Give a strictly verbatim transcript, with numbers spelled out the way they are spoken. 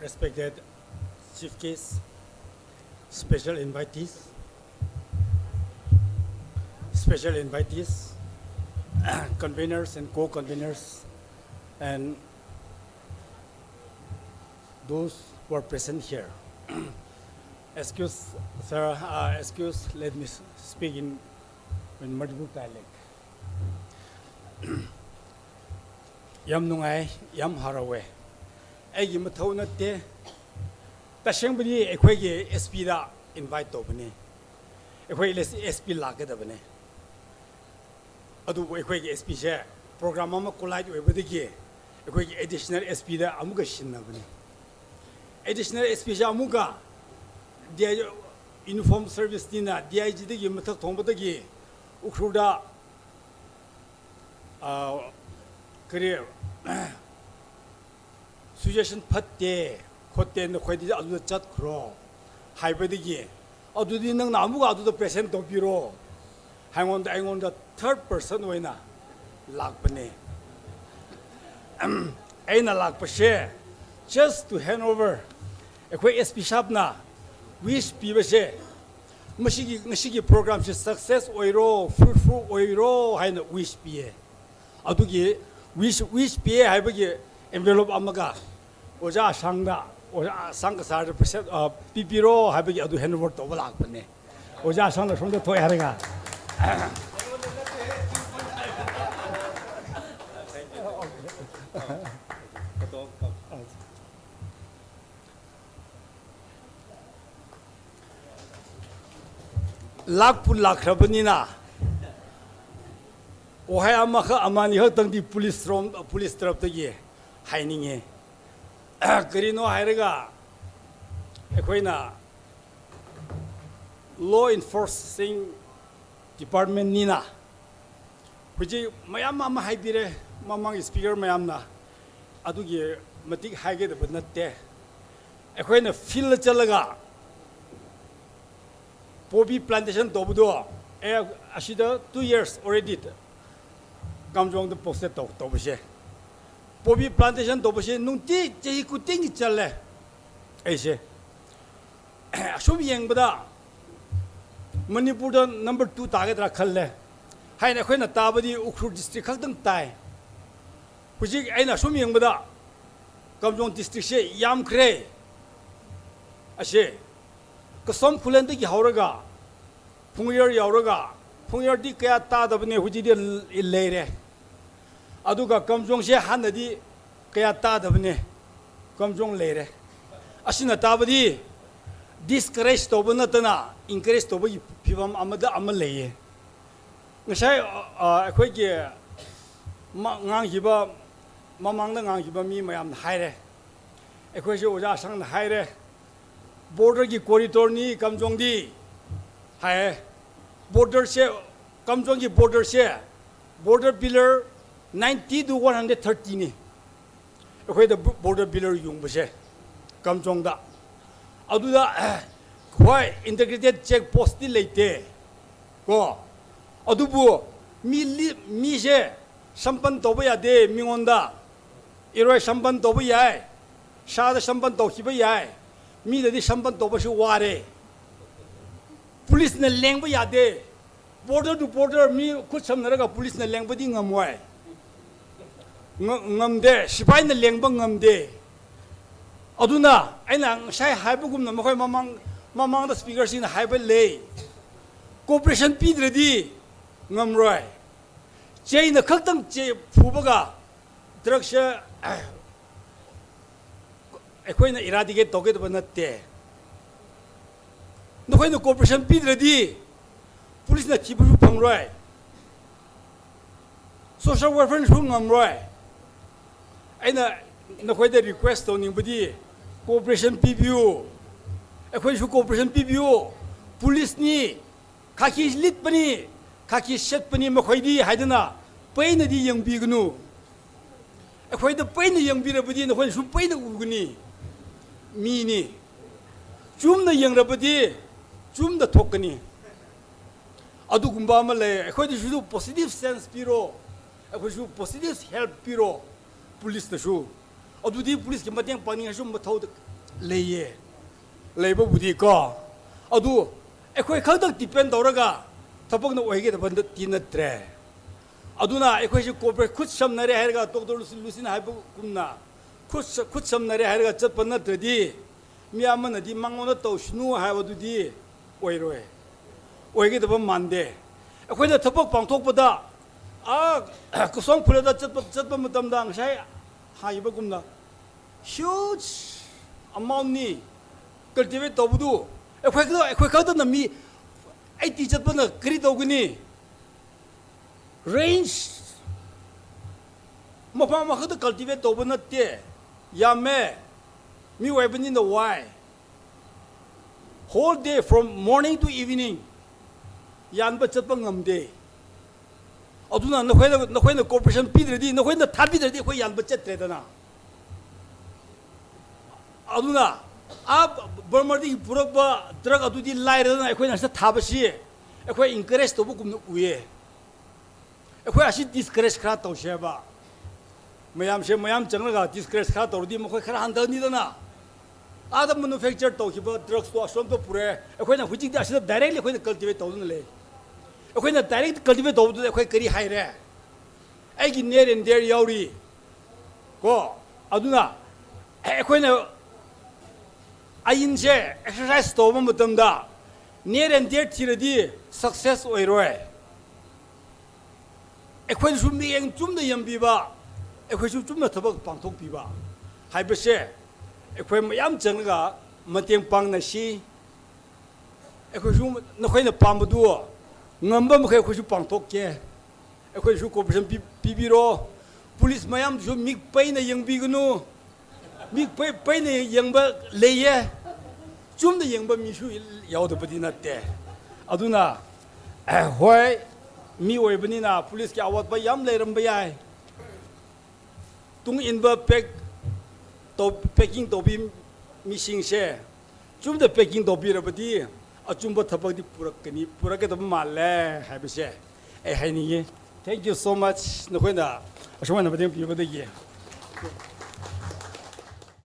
Respected chief guests, special invitees, special invitees, conveners and co-conveners, and those who are present here. Excuse, sir, uh, excuse, let me s- speak in, in Manipur dialect. ꯌꯥꯝ ꯅꯨꯡꯉꯥꯏ, ꯌꯥꯝ ꯍꯔꯥꯎꯋꯦ꯫ ꯑꯩꯒꯤ ꯃꯊꯧ ꯅꯠꯇꯦ꯫ ꯇꯁꯦꯡꯕꯗꯤ ꯑꯩꯈꯣꯏꯒꯤ S P ꯗ invite ꯇꯧꯕꯅꯤ꯫ ꯑꯩꯈꯣꯏ S P ꯂꯥꯛꯀꯗꯕꯅꯤ꯫ ꯑꯗꯨꯕꯨ ꯑꯩꯈꯣꯏꯒꯤ S P ꯁꯦ program ꯑꯃ collide ꯑꯣꯏꯕꯗꯒꯤ ꯑꯩꯈꯣꯏꯒꯤ additional S P ꯗ ꯑꯃꯨꯛꯀ ꯁꯤꯟꯅꯕꯅꯤ꯫ Additional S P ꯁꯦ ꯑꯃꯨꯛꯀ D I, uniform service ꯅꯤꯅ D I G ꯗꯒꯤ ꯃꯊꯛ ꯊꯣꯡꯕꯗꯒꯤ ꯎꯈ꯭ꯔꯨꯜꯗ, ꯑ, ꯀꯔꯤ, situation ꯐꯠꯇꯦ ꯈꯣꯠꯇꯦ, ꯅꯈꯣꯏꯗꯤ ꯑꯗꯨꯗ ꯆꯠꯈ꯭ꯔꯣ ꯍꯥꯏꯕꯗꯒꯤ, ꯑꯗꯨꯗꯤ ꯅꯪꯅ ꯑꯃꯨꯛꯀ ꯑꯗꯨꯗ present ꯇꯧꯕꯤꯔꯣ꯫ ꯑꯩꯉꯣꯟꯗ, ꯑꯩꯉꯣꯟꯗ third person ꯑꯣꯏꯅ ꯂꯥꯛꯄꯅꯦ꯫ ꯑꯩꯅ ꯂꯥꯛꯄꯁꯦ just to hand over, ꯑꯩꯈꯣꯏ S P ꯁꯥꯕꯅ wish ꯄꯤꯕꯁꯦ, ꯃꯁꯤꯒꯤ, ꯉꯁꯤꯒꯤ program ꯁꯦ success ꯑꯣꯏꯔꯣ, fruitful ꯑꯣꯏꯔꯣ ꯍꯥꯏꯅ wish ꯄꯤꯌꯦ꯫ ꯑꯗꯨꯒꯤ wish, wish ꯄꯤꯌꯦ ꯍꯥꯏꯕꯒꯤ envelope ꯑꯃꯒ ꯑꯣꯖꯥ ꯑꯁꯥꯡꯗ, ꯑꯣꯖꯥ ꯑꯁꯥꯡ ꯀꯁꯥꯔꯗ present, ꯑ, ꯄꯤꯕꯤꯔꯣ ꯍꯥꯏꯕꯒꯤ ꯑꯗꯨ hand over ꯇꯧꯕ ꯂꯥꯛꯄꯅꯦ꯫ ꯑꯣꯖꯥ ꯑꯁꯥꯡꯅ ꯁꯣꯝꯗ ꯊꯣꯛꯑꯦ ꯍꯥꯏꯔꯒ꯫ ꯂꯥꯛꯄꯨ ꯂꯥꯛꯈ꯭ꯔꯕꯅꯤꯅ, ꯋꯥꯍꯩ ꯑꯃꯈꯛ, ꯑꯃꯅꯤ ꯈꯛꯇꯪꯗꯤ police ꯔꯣꯝ, police ꯇꯔꯞꯇꯒꯤ ꯍꯥꯏꯅꯤꯡꯉꯦ꯫ ꯀꯔꯤꯅꯣ ꯍꯥꯏꯔꯒ, ꯑꯩꯈꯣꯏꯅ law enforcing department ꯅꯤꯅ ꯍꯧꯖꯤꯛ ꯃꯌꯥꯝ ꯑꯃ ꯍꯥꯏꯕꯤꯔꯦ, ꯃꯃꯥꯡ speaker ꯃꯌꯥꯝꯅ, ꯑꯗꯨꯒꯤ ꯃꯇꯤꯛ ꯍꯥꯏꯒꯗꯕ ꯅꯠꯇꯦ꯫ ꯑꯩꯈꯣꯏꯅ field ꯆꯠꯂꯒ poppy plantation ꯇꯧꯕꯗꯣ, ꯑꯦ, ꯑꯁꯤꯗ two years already ꯀꯥꯝꯖꯣꯡꯗ posted ꯇꯧ-, ꯇꯧꯕꯁꯦ, poppy plantation ꯇꯧꯕꯁꯦ ꯅꯨꯡꯇꯤ ꯆꯍꯤ ꯈꯨꯗꯤꯡꯒꯤ ꯆꯠꯂꯦ꯫ ꯑꯩꯁꯦ ꯑꯁꯨꯝ ꯌꯦꯡꯕꯗ ꯃꯅꯤꯄꯨꯔꯗ ꯅꯝꯕꯔ ꯇꯨ ꯇꯥꯒꯗ꯭ꯔꯥ ꯈꯜꯂꯦ꯫ ꯍꯥꯏꯅ ꯑꯩꯈꯣꯏꯅ ꯇꯥꯕꯗꯤ ꯎꯈ꯭ꯔꯨꯜ ꯗꯤꯁꯇ꯭ꯔꯤꯛ ꯈꯛꯇꯪ ꯇꯥꯏ꯫ ꯍꯧꯖꯤꯛ ꯑꯩꯅ ꯑꯁꯨꯝ ꯌꯦꯡꯕꯗ ꯀꯥꯝꯖꯣꯡ ꯗꯤꯁꯇ꯭ꯔꯤꯛꯁꯦ ꯌꯥꯝꯈ꯭ꯔꯦ꯫ ꯑꯁꯦ ꯀꯁꯣꯝ ꯈꯨꯂꯦꯟꯗꯒꯤ ꯍꯧꯔꯒ ꯐꯨꯡꯌꯔ ꯌꯥꯎꯔꯒ, ꯐꯨꯡꯌꯔꯗꯤ ꯀꯌꯥ ꯇꯥꯗꯕꯅꯦ, ꯍꯧꯖꯤꯛꯇꯤ ꯂꯩꯔꯦ꯫ ꯑꯗꯨꯒ ꯀꯥꯝꯖꯣꯡꯁꯦ ꯍꯥꯟꯅꯗꯤ ꯀꯌꯥ ꯇꯥꯗꯕꯅꯦ, ꯀꯥꯝꯖꯣꯡ ꯂꯩꯔꯦ꯫ ꯑꯁꯤꯅ ꯇꯥꯕꯗꯤ ꯗꯤꯁꯀꯔꯦꯖ ꯇꯧꯕ ꯅꯠꯇꯅ ꯏꯟꯀꯔꯦꯖ ꯇꯧꯕꯒꯤ ꯐꯤꯕꯝ ꯑꯃꯗ ꯑꯃ ꯂꯩꯌꯦ꯫ ꯉꯁꯥꯏ ꯑ, ꯑ, ꯑꯩꯈꯣꯏꯒꯤ ꯃ-, ꯉꯥꯡꯈꯤꯕ, ꯃꯃꯥꯡꯗ ꯉꯥꯡꯈꯤꯕ ꯃꯤ ꯃꯌꯥꯝꯅ ꯍꯥꯏꯔꯦ, ꯑꯩꯈꯣꯏꯁꯨ ꯑꯣꯖꯥ ꯑꯁꯥꯡꯅ ꯍꯥꯏꯔꯦ, ꯕꯣꯔꯗꯔꯒꯤ ꯀꯣꯔꯤꯗꯣꯔꯅꯤ ꯀꯥꯝꯖꯣꯡꯗꯤ ꯍꯥꯏꯌꯦ꯫ ꯕꯣꯔꯗꯔꯁꯦ, ꯀꯥꯝꯖꯣꯡꯒꯤ ꯕꯣꯔꯗꯔꯁꯦ, border pillar ninety two one hundred ꯊꯥꯔꯇꯤꯅꯤ꯫ ꯑꯩꯈꯣꯏꯗ ꯕꯣꯔꯗꯔ ꯄꯤꯂꯔ ꯌꯨꯡꯕꯁꯦ ꯀꯥꯝꯖꯣꯡꯗ꯫ ꯑꯗꯨꯗ, ꯍꯣꯏ, ꯏꯟꯇꯤꯒ꯭ꯔꯦꯇꯦꯠ ꯆꯦꯛ ꯄꯣꯁꯇꯤ ꯂꯩꯇꯦ ꯀꯣ, ꯑꯗꯨꯕꯨ ꯃꯤ ꯂꯤ-, ꯃꯤꯁꯦ ꯁꯝꯄꯟ ꯇꯧꯕ ꯌꯥꯗꯦ ꯃꯤꯉꯣꯟꯗ꯫ ꯏꯔꯣꯏ ꯁꯝꯄꯟ ꯇꯧꯕ ꯌꯥꯏ, ꯁꯥꯗ ꯁꯝꯄꯟ ꯇꯧꯈꯤꯕ ꯌꯥꯏ, ꯃꯤꯗꯗꯤ ꯁꯝꯄꯟ ꯇꯧꯕꯁꯨ ꯋꯥꯔꯦ꯫ ꯄꯨꯂꯤꯁꯅ ꯂꯦꯡꯕ ꯌꯥꯗꯦ꯫ Border to border ꯃꯤ ꯈꯨꯠ ꯁꯝꯅꯔꯒ ꯄꯨꯂꯤꯁꯅ ꯂꯦꯡꯕꯗꯤ ꯉꯝꯃꯣꯏ꯫ ꯉ-, ꯉꯝꯗꯦ, ꯁꯤꯐꯥꯏꯅ ꯂꯦꯡꯕ ꯉꯝꯗꯦ꯫ ꯑꯗꯨꯅ ꯑꯩꯅ ꯉꯁꯥꯏ ꯍꯥꯏꯕꯒꯨꯝꯅ ꯃꯈꯣꯏ ꯃꯃꯥꯡ, ꯃꯃꯥꯡꯗ ꯁ꯭ꯄꯤꯀꯔꯁꯤꯡꯅ ꯍꯥꯏꯕ ꯂꯩ, ꯀꯣꯑꯣꯄꯔꯦꯁꯟ ꯄꯤꯗ꯭ꯔꯗꯤ ꯉꯝꯔꯣꯏ꯫ ꯆꯩꯅ ꯈꯛꯇꯪ ꯆꯦ-, ꯐꯨꯕꯒ ꯗ꯭ꯔꯒꯁꯦ ꯑꯩꯈꯣꯏꯅ ꯏꯔꯥꯗꯤꯀꯦꯠ ꯇꯧꯒꯗꯕ ꯅꯠꯇꯦ꯫ ꯅꯈꯣꯏꯅ ꯀꯣꯑꯣꯄꯔꯦꯁꯟ ꯄꯤꯗ꯭ꯔꯗꯤ ꯄꯨꯂꯤꯁꯅ ꯊꯤꯕꯁꯨ ꯐꯪꯂꯣꯏ, ꯁꯣꯁꯤꯌꯦꯜ ꯋꯦꯜꯐꯤꯌꯔꯅꯁꯨ ꯉꯝꯂꯣꯏ꯫ ꯑꯩꯅ ꯅꯈꯣꯏꯗ ꯔꯤꯀ꯭ꯋꯦꯁ ꯇꯧꯅꯤꯡꯕꯗꯤ ꯀꯣꯑꯣꯄꯔꯦꯁꯟ ꯄꯤꯕꯤꯌꯨ, ꯑꯩꯈꯣꯏꯁꯨ ꯀꯣꯑꯣꯄꯔꯦꯁꯟ ꯄꯤꯕꯤꯌꯨ꯫ ꯄꯨꯂꯤꯁꯅꯤ, ꯈꯥꯀꯤ ꯂꯤꯠꯄꯅꯤ, ꯈꯥꯀꯤ ꯁꯦꯠꯄꯅꯤ ꯃꯈꯣꯏꯗꯤ ꯍꯥꯏꯗꯅ ꯄꯦꯟꯅꯗꯤ ꯌꯦꯡꯕꯤꯒꯅꯨ꯫ ꯑꯩꯈꯣꯏꯗ ꯄꯦꯟꯅ ꯌꯦꯡꯕꯤꯔꯕꯗꯤ ꯅꯈꯣꯏꯅꯁꯨ ꯄꯦꯟꯅ ꯎꯒꯅꯤ꯫ ꯃꯤꯅꯤ꯫ ꯆꯨꯝꯅ ꯌꯦꯡꯂꯕꯗꯤ ꯆꯨꯝꯅ ꯊꯣꯛꯀꯅꯤ꯫ ꯑꯗꯨꯒꯨꯝꯕ ꯑꯃ ꯂꯩ꯫ ꯑꯩꯈꯣꯏꯗꯁꯨ ꯄꯣꯖꯤꯇꯤꯚ ꯁꯦꯟꯁ ꯄꯤꯔꯣ, ꯑꯩꯈꯣꯏꯁꯨ ꯄꯣꯖꯤꯇꯤꯚ ꯍꯦꯜꯞ ꯄꯤꯔꯣ ꯄꯨꯂꯤꯁꯇꯁꯨ꯫ ꯑꯗꯨꯗꯤ ꯄꯨꯂꯤꯁꯀꯤ ꯃꯇꯦꯡ ꯄꯥꯡꯅꯤꯡꯉꯥꯏꯁꯨ ꯃꯊꯧ ꯂꯩꯌꯦ, ꯂꯩꯕꯕꯨꯗꯤ ꯀꯣ꯫ ꯑꯗꯨ ꯑꯩꯈꯣꯏ ꯈꯛꯇꯪ depend ꯇꯧꯔꯒ ꯊꯕꯛꯅ ꯑꯣꯏꯒꯗꯕ ꯅꯠꯇꯤ ꯅꯠꯇ꯭ꯔꯦ꯫ ꯑꯗꯨꯅ ꯑꯩꯈꯣꯏꯁꯦ cooperate, ꯈꯨꯠ ꯁꯝꯅꯔꯦ ꯍꯥꯏꯔꯒ, ꯗꯣꯛꯇꯔ ꯂꯨꯁꯤꯟ, ꯂꯨꯁꯤꯟ ꯍꯥꯏꯕꯒꯨꯝꯅ, ꯈꯨꯠ ꯁ-, ꯈꯨꯠ ꯁꯝꯅꯔꯦ ꯍꯥꯏꯔꯒ ꯆꯠꯄ ꯅꯠꯇ꯭ꯔꯗꯤ, ꯃꯤ ꯑꯃꯅꯗꯤ ꯃꯉꯣꯟꯗ ꯇꯧꯁꯅꯨ ꯍꯥꯏꯕꯗꯨꯗꯤ ꯑꯣꯏꯔꯣꯏ, ꯑꯣꯏꯒꯗꯕ ꯃꯥꯟꯗꯦ꯫ ꯑꯩꯈꯣꯏꯅ ꯊꯕꯛ ꯄꯥꯡꯊꯣꯛꯄꯗ, ꯑꯥ, ꯀꯁꯣꯡ ꯐꯨꯔꯗ ꯆꯠꯄ, ꯆꯠꯄ ꯃꯇꯝꯗ, ꯉꯁꯥꯏ ꯍꯥꯏꯕꯒꯨꯝꯅ, huge amount ꯅꯤ cultivate ꯇꯧꯕꯗꯨ꯫ ꯑꯩꯈꯣꯏ ꯈꯛꯇ, ꯑꯩꯈꯣꯏ ꯈꯛꯇꯅ ꯃꯤ eighty ꯆꯠꯄꯅ ꯀꯔꯤ ꯇꯧꯒꯅꯤ? Range ꯃꯐꯝ ꯑꯃꯈꯛꯇ cultivate ꯇꯧꯕ ꯅꯠꯇꯦ, ꯌꯥꯝꯃꯦ꯫ ꯃꯤ ꯑꯣꯏꯕꯅꯤꯅ ꯋꯥꯏ꯫ Whole day, from morning to evening, ꯌꯥꯟꯕ ꯆꯠꯄ ꯉꯝꯗꯦ꯫ ꯑꯗꯨꯅ ꯅꯈꯣꯏꯅ, ꯅꯈꯣꯏꯅ cooperation ꯄꯤꯗ꯭ꯔꯗꯤ, ꯅꯈꯣꯏꯅ ꯊꯥꯕꯤꯗ꯭ꯔꯗꯤ ꯑꯩꯈꯣꯏ ꯌꯥꯟꯕ ꯆꯠꯇ꯭ꯔꯦꯗꯅ꯫ ꯑꯗꯨꯅ ꯑꯥ ꯕꯔꯃꯥꯗꯒꯤ ꯄꯨꯔꯛꯄ drug ꯑꯗꯨꯗꯤ ꯂꯥꯏꯔꯗꯅ, ꯑꯩꯈꯣꯏꯅ ꯑꯁꯤꯗ ꯊꯥꯕꯁꯤ ꯑꯩꯈꯣꯏ encourage ꯇꯧꯕꯒꯨꯝꯅ ꯎꯏꯌꯦ꯫ ꯑꯩꯈꯣꯏ ꯑꯁꯤ discourage ꯈꯔ ꯇꯧꯁꯦꯕ꯫ ꯃꯌꯥꯝꯁꯦ, ꯃꯌꯥꯝ ꯆꯪꯂꯒ discourage ꯈꯔ ꯇꯧꯔꯗꯤ ꯃꯈꯣꯏ ꯈꯔ ꯍꯟꯊꯅꯤꯗꯅ꯫ ꯑꯥꯗ manufacture ꯇꯧꯈꯤꯕ drugs ꯇꯣ ꯑꯁꯣꯝꯗ ꯄꯨꯔꯛꯑꯦ, ꯑꯩꯈꯣꯏꯅ ꯍꯧꯖꯤꯛꯇꯤ ꯑꯁꯤꯗ directly ꯑꯩꯈꯣꯏꯅ cultivate ꯇꯧꯗꯨꯅ ꯂꯩ꯫ ꯑꯩꯈꯣꯏꯅ direct cultivate ꯇꯧꯕꯗꯨꯗ ꯑꯩꯈꯣꯏ ꯀꯔꯤ ꯍꯥꯏꯔꯦ? ꯑꯩꯒꯤ near and dear ꯌꯥꯎꯔꯤ ꯀꯣ꯫ ꯑꯗꯨꯅ ꯑꯩꯈꯣꯏꯅ ꯑꯏꯟꯁꯦ exercise ꯇꯧꯕ ꯃꯇꯝꯗ near and dear ꯊꯤꯔꯗꯤ success ꯑꯣꯏꯔꯣꯏ꯫ ꯑꯩꯈꯣꯏꯅꯁꯨ ꯃꯤꯠꯌꯦꯡ ꯆꯨꯝꯅ ꯌꯦꯡꯕꯤꯕ, ꯑꯩꯈꯣꯏꯁꯨ ꯆꯨꯝꯅ ꯊꯕꯛ ꯄꯥꯡꯊꯣꯛꯄꯤꯕ ꯍꯥꯏꯕꯁꯦ ꯑꯩꯈꯣꯏ ꯃꯌꯥꯝ ꯆꯪꯂꯒ ꯃꯇꯦꯡ ꯄꯥꯡꯅꯁꯤ꯫ ꯑꯩꯈꯣꯏꯁꯨ ꯅꯈꯣꯏꯅ ꯄꯥꯝꯕꯗꯨ ꯉꯝꯕ ꯃꯈꯩ ꯑꯩꯈꯣꯏꯁꯨ ꯄꯥꯡꯊꯣꯛꯀꯦ꯫ ꯑꯩꯈꯣꯏꯁꯨ cooperation ꯄꯤ-, ꯄꯤꯕꯤꯔꯣ꯫ Police ꯃꯌꯥꯝꯗꯨꯁꯨ ꯃꯤꯠ ꯄꯩꯅ ꯌꯦꯡꯕꯤꯒꯅꯨ꯫ ꯃꯤꯠ ꯄꯩ-, ꯄꯩꯅ ꯌꯦꯡꯕ ꯂꯩꯌꯦ꯫ ꯆꯨꯝꯅ ꯌꯦꯡꯕ ꯃꯤꯁꯨ ꯌꯥꯎꯗꯕꯗꯤ ꯅꯠꯇꯦ꯫ ꯑꯗꯨꯅ, ꯑꯦ, ꯍꯣꯏ, ꯃꯤ ꯑꯣꯏꯕꯅꯤꯅ police ꯀꯤ ꯑꯋꯥꯠꯄ ꯌꯥꯝ ꯂꯩꯔꯝꯕ ꯌꯥꯏ꯫ ꯇꯨꯡ ꯏꯟꯕ pack ꯇꯧ-, packing ꯇꯧꯕꯤ ꯃꯤꯁꯤꯡꯁꯦ ꯆꯨꯝꯅ packing ꯇꯧꯕꯤꯔꯕꯗꯤ ꯑꯆꯨꯝꯕ ꯊꯕꯛꯇꯤ ꯄꯨꯔꯛꯀꯅꯤ, ꯄꯨꯔꯛꯀꯗꯕ ꯃꯥꯜꯂꯦ ꯍꯥꯏꯕꯁꯦ ꯑꯩ ꯍꯥꯏꯅꯤꯡꯉꯤ꯫ Thank you so much, ꯅꯈꯣꯏꯅ ꯑꯁꯨꯃꯥꯏꯅ ꯃꯇꯦꯡ ꯄꯤꯕꯗꯒꯤ꯫